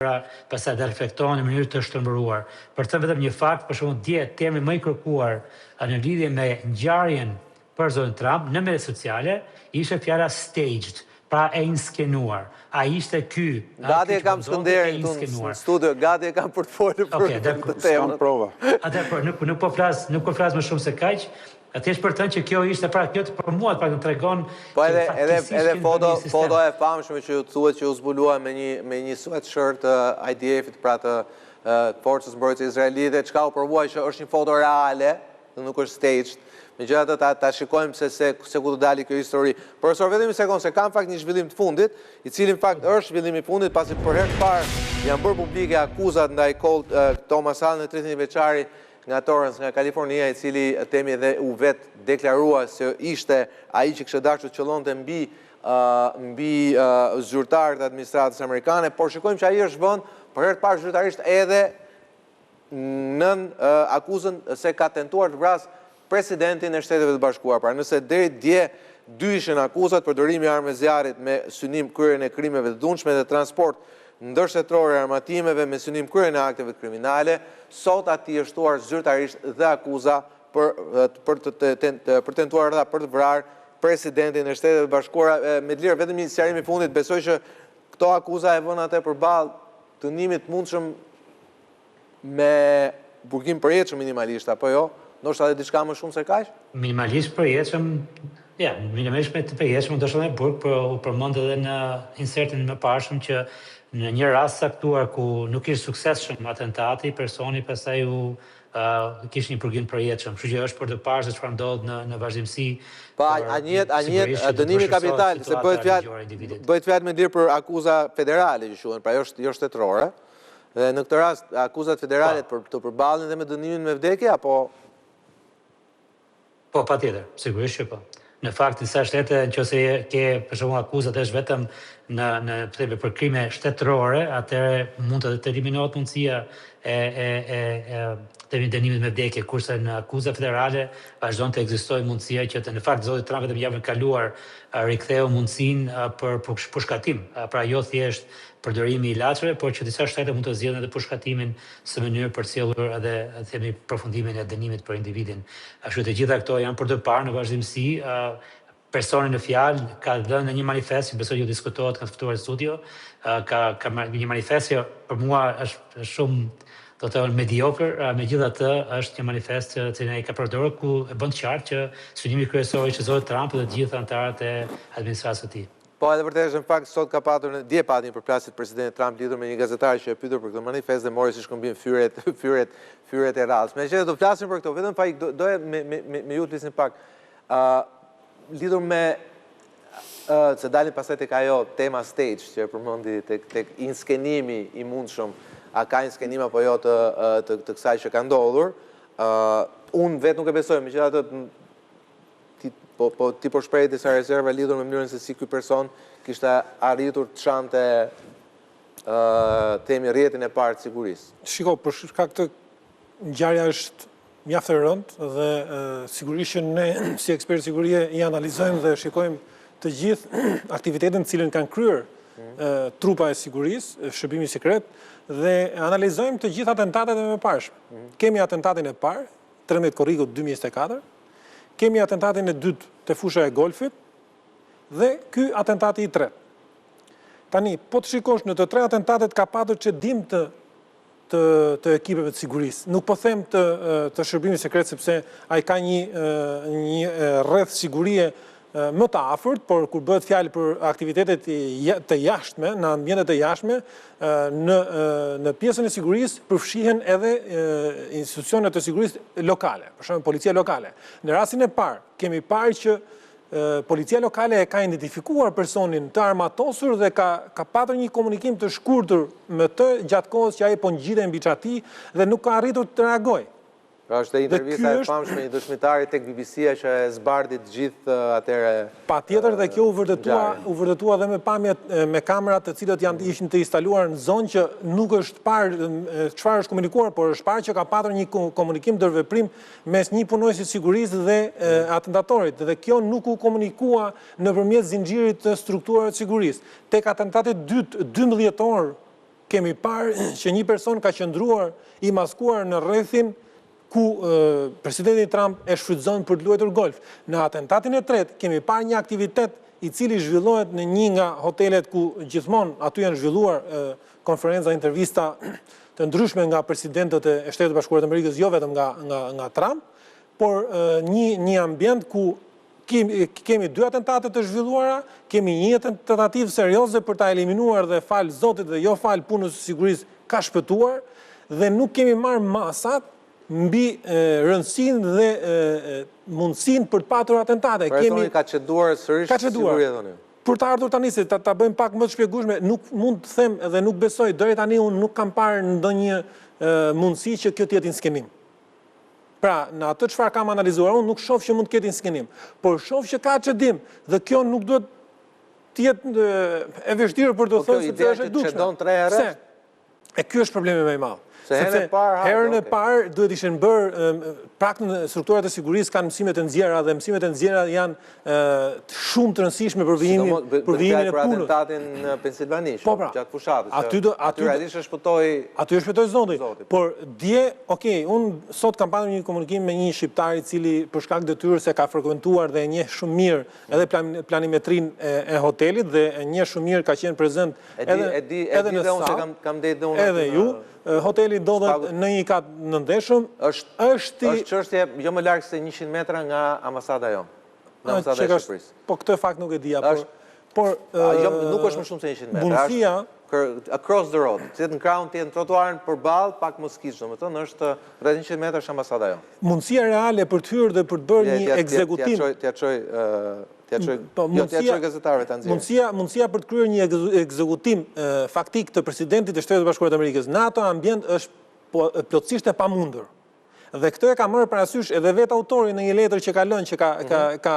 Pra, pastaj të reflektohen në mënyrë të shtrembëruar. Për të thënë vetëm një fakt, për shembull dje termi më i kërkuar në lidhje me ngjarjen për zotin Trump në mediat sociale ishte fjala staged, pra e inskenuar. A ishte ky, ë, ky Gati e që po kam ndodhte e Skënderin këtu në inskenuar? studio, gati e kam për të folur për Okej, për këtë dakord. S'kam temë. prova. Atëherë po, nuk nuk po flas, nuk po flas më shumë se kaq, thjesht për të thënë që kjo ishte pra kjo për mua të paktën tregon Po që edhe edhe fatkeqësisht edhe kemi bërë foto një sistem. foto e famshme që ju thuhet që u zbulua me një me një sweatshirt të IDF-it, pra të Forcës Mbrojtëse Izraelite, çka u provua që është një foto reale dhe nuk është staged. Megjithatë ta ta shikojmë se se se ku do dali kjo histori. Profesor, vetëm një sekondë se ka në fakt një zhvillim të fundit, i cili në fakt është zhvillimi i fundit pasi për herë të parë janë bërë publike akuzat ndaj Colt Thomas Allen, 31 vjeçari nga Torrance, nga Kalifornia, i cili themi dhe u vetëdeklarua se ishte ai që kishte dashur të qëllonte mbi mbi zyrtarët e administratës amerikane, por shikojmë që ai është vënë për herë të parë zyrtarisht edhe nën akuzën se ka tentuar të vrasë presidentin e Shteteve të Bashkuara. Pra nëse deri dje dy ishin akuzat, përdorimi i armës zjarrit me synim kryerjen e krimeve të dhunshme dhe transport ndërshtetëror e armatimeve me synim kryerjen e akteve kriminale, sot atij është shtuar zyrtarisht dhe akuza për për të për tentuar dhe për të vrarë presidentin e Shteteve të Bashkuara. Medlir, vetëm një sqarim i fundit, besoj që këto akuza e vënë atë përballë dënimit të mundshëm me burgim përjetshëm minimalisht, apo jo? Ndoshta edhe diçka më shumë se kaq? Minimalisht përjetshëm, ja, minimalisht me të përjetshëm, ndoshta edhe burg, por u përmend edhe në insertin e mëparshëm që në një rast caktuar ku nuk ishte suksesshëm atentati, personi pastaj u uh, kishte një burgim të përjetshëm. Kështu që është për të parë se çfarë ndodh në në vazhdimësi, Po a, por a njihet, a njihet sigurisht që do të dënimi vështirësohet kapital, se situata bëhet fjalë ligjore e individit. bëhet fjalë Medlir për akuza federale që quhen, pra jo jo shtetërore. Dhe në këtë rast akuzat Po. federale për të përballen dhe me dënimin me vdekje apo Po, patjetër, sigurisht që po. Në fakt, disa shtete, nëse ke për shembull akuzat është vetëm në në themi për krime shtetërore, atëherë mund të të eliminohet mundësia e e e e themi dënimit me vdekje, kurse në akuza federale vazhdon të ekzistojë mundësia që të në fakt zoti Trump vetëm javën e kaluar riktheu mundësinë për pushkatim, pra jo thjesht përdorimi i ilaçeve, por që disa shtete mund të zgjedhin edhe pushkatimin si mënyrë për të sjellur edhe themi përfundimin e dënimit për individin. Ashtu të gjitha këto janë për të parë në vazhdimësi. Personi në fjalë ka dhënë një manifest që besoj ju diskutohet nga të ftuar në studio, ka ka një manifest që për mua është shumë do të thonë mediokër, megjithatë është një manifest që cilin ai ka përdorur ku e bën të qartë që synimi kryesor ishte zoti Trump dhe të gjithë anëtarët e administratës së tij. Po, edhe vërtet është në fakt sot ka patur dje pati një përplasje të presidentit Trump lidhur me një gazetar që e pyetur për këtë manifest dhe mori si shkëmbim fyerjet fyerjet fyerjet e radhës. Meqë do flasim për këto, vetëm Faik do doja me me me, me ju të flisnim pak. ë lidhur me ë se dalim pastaj tek ajo tema stage që e përmendi tek tek inskenimi i mundshëm, a ka inskenim apo jo të të, të kësaj që ka ndodhur. ë unë vetë nuk e besoj, megjithatë Ti po po ti po shpreh disa rezerva lidhur me mënyrën se si ky person kishte arritur të shante ë themi rrjetin e parë të sigurisë. Shiko, për shkak të ngjarja është mjaft e rëndë dhe sigurisht që ne si ekspertë sigurie i analizojmë dhe shikojmë të gjithë aktivitetin të cilin kanë kryer mm. trupa e sigurisë, shërbimi sekret dhe analizojmë të gjithë atentatet e mëparshme. Mm. Kemi atentatin e parë, 13 korrikut 2024, Kemi atentatin e dytë te fusha e golfit dhe ky atentati i tretë. Tani, po të shikosh në të tre atentatet ka patur cedim të të të ekipeve të sigurisë. Nuk po them të të shërbimit sekret sepse ai ka një një rreth sigurie më të afërt, por kur bëhet fjalë për aktivitetet të jashtme, në ambientet e jashtme, në në pjesën e sigurisë përfshihen edhe institucionet e sigurisë lokale, për shembull policia lokale. Në rastin e parë kemi parë që policia lokale e ka identifikuar personin të armatosur dhe ka ka patur një komunikim të shkurtër me të gjatë kohës që ai po ngjitej mbi çati dhe nuk ka arritur të reagojë. Pra është intervista e famshme e një dëshmitari tek BBC-ja që e zbardhi të gjithë atëherë Patjetër dhe kjo u vërtetua, u vërtetua dhe me pamjet me kamerat të cilët janë ishin të instaluar në zonë që nuk është parë çfarë është komunikuar, por është parë që ka patur një komunikim ndërveprim mes një punonjësi të sigurisë dhe atentatorit dhe kjo nuk u komunikua nëpërmjet zinxhirit të strukturave të sigurisë. Tek atentati i dytë, 12 orë. kemi parë që një person ka qëndruar i maskuar në rrethin ku presidenti Trump e shfrytëzon për të luajtur golf. Në atentatin e tretë kemi parë një aktivitet i cili zhvillohet në një nga hotelet ku gjithmonë aty janë zhvilluar konferenca, intervista të ndryshme nga presidentët e Shteteve të Bashkuara të Amerikës, jo vetëm nga nga nga Trump, por një një ambient ku kemi kemi dy atentate të zhvilluara, kemi një tentativë serioze për ta eliminuar dhe falë Zotit dhe jo falë punës së sigurisë ka shpëtuar dhe nuk kemi marrë masat mbi rëndësinë dhe mundësinë për të patur atentate. Pra kemi ka çeduar sërish siguria thoni. Për të ardhur tani se ta, ta bëjmë pak më të shpjegueshme, nuk mund të them dhe nuk besoj deri tani unë nuk kam parë ndonjë mundësi që kjo të jetë inskenim. Pra, në atë çfarë kam analizuar unë nuk shoh që mund të ketë inskenim, por shoh që ka çedim dhe kjo nuk duhet të jetë e vështirë për të po thënë sepse është e dukshme. Çedon tre herë. Pse? E ky është problemi më i madh. Se herën e parë, herën e parë duhet ishin bërë paktën strukturat e sigurisë kanë mësime të nxjerra dhe mësimet e nxjerra janë shumë të rëndësishme për vijimin për vijimin e punës. Për atentatin në Pensilvani, po, pra, gjatë fushatës. Aty do aty realisht e shpëtoi Aty e shpëtoi Zoti. Por dje, ok, unë sot kam patur një komunikim me një shqiptar i cili për shkak detyrës e ka frekuentuar dhe e njeh shumë mirë edhe planimetrinë e, e hotelit dhe e njeh shumë mirë ka qenë prezent edhe e di, e di dhe unë se kam kam ndejtë dhe unë edhe ju hoteli ndodhet në një kat nëndheshëm është është është çështje jo më larg se 100 metra nga ambasada jonë nga ambasada e Shqipërisë po këtë fakt nuk e dija por por jo nuk është më shumë se 100 metra mundësia across the road, të jetë në krahun tjetër, në trotuarin përballë, pak më skiç, domethënë është rreth 100 metra është ambasada jonë. Mundësia reale për të hyrë dhe për të bërë një ekzekutim. T'ia çoj t'ia çoj po, jo, t'ia çoj gazetarëve ta nxjerrin. Mundësia mundësia për të kryer një ekzekutim faktik të presidentit të Shteteve të Bashkuara të Amerikës në atë ambient është po, plotësisht e pamundur. Dhe këtë e ka marrë parasysh edhe vetë autori në një letër që ka lënë, që ka ka mhm. ka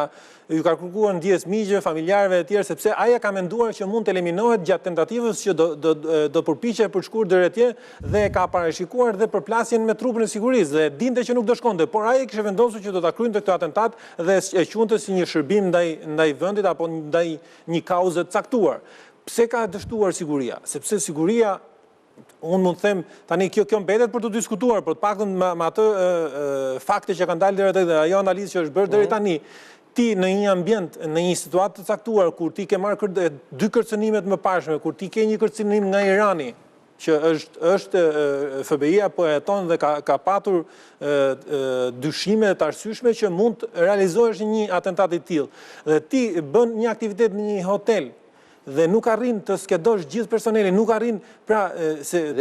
ju ka kërkuar ndjesë miqve, familjarëve e tjerë, sepse ai e ka menduar që mund të eliminohet gjatë tentativës që do do do përpiqej për të shkuar deri atje dhe e ka parashikuar dhe përplasjen me trupën e sigurisë dhe dinte që nuk do shkonte, por ai e kishte vendosur që do ta kryente këtë atentat dhe e quante si një shërbim ndaj ndaj vendit apo ndaj një kauze të caktuar. Pse ka dështuar siguria? Sepse siguria Unë mund të them, tani kjo kjo mbetet për t'u diskutuar, por të paktën me, me atë e, e, fakte që kanë dalë deri tani dhe ajo analizë që është bërë deri mhm. tani, ti në një ambient, në një situatë të caktuar kur ti ke marrë kër, dy kërcënime të mëparshme, kur ti ke një kërcënim nga Irani, që është është FBI-a po e heton dhe ka ka patur e, e, dyshime të arsyeshme që mund të realizohesh një atentat i tillë. Dhe ti bën një aktivitet në një hotel dhe nuk arrin të skedosh gjithë personelin, nuk arrin pra se dhe.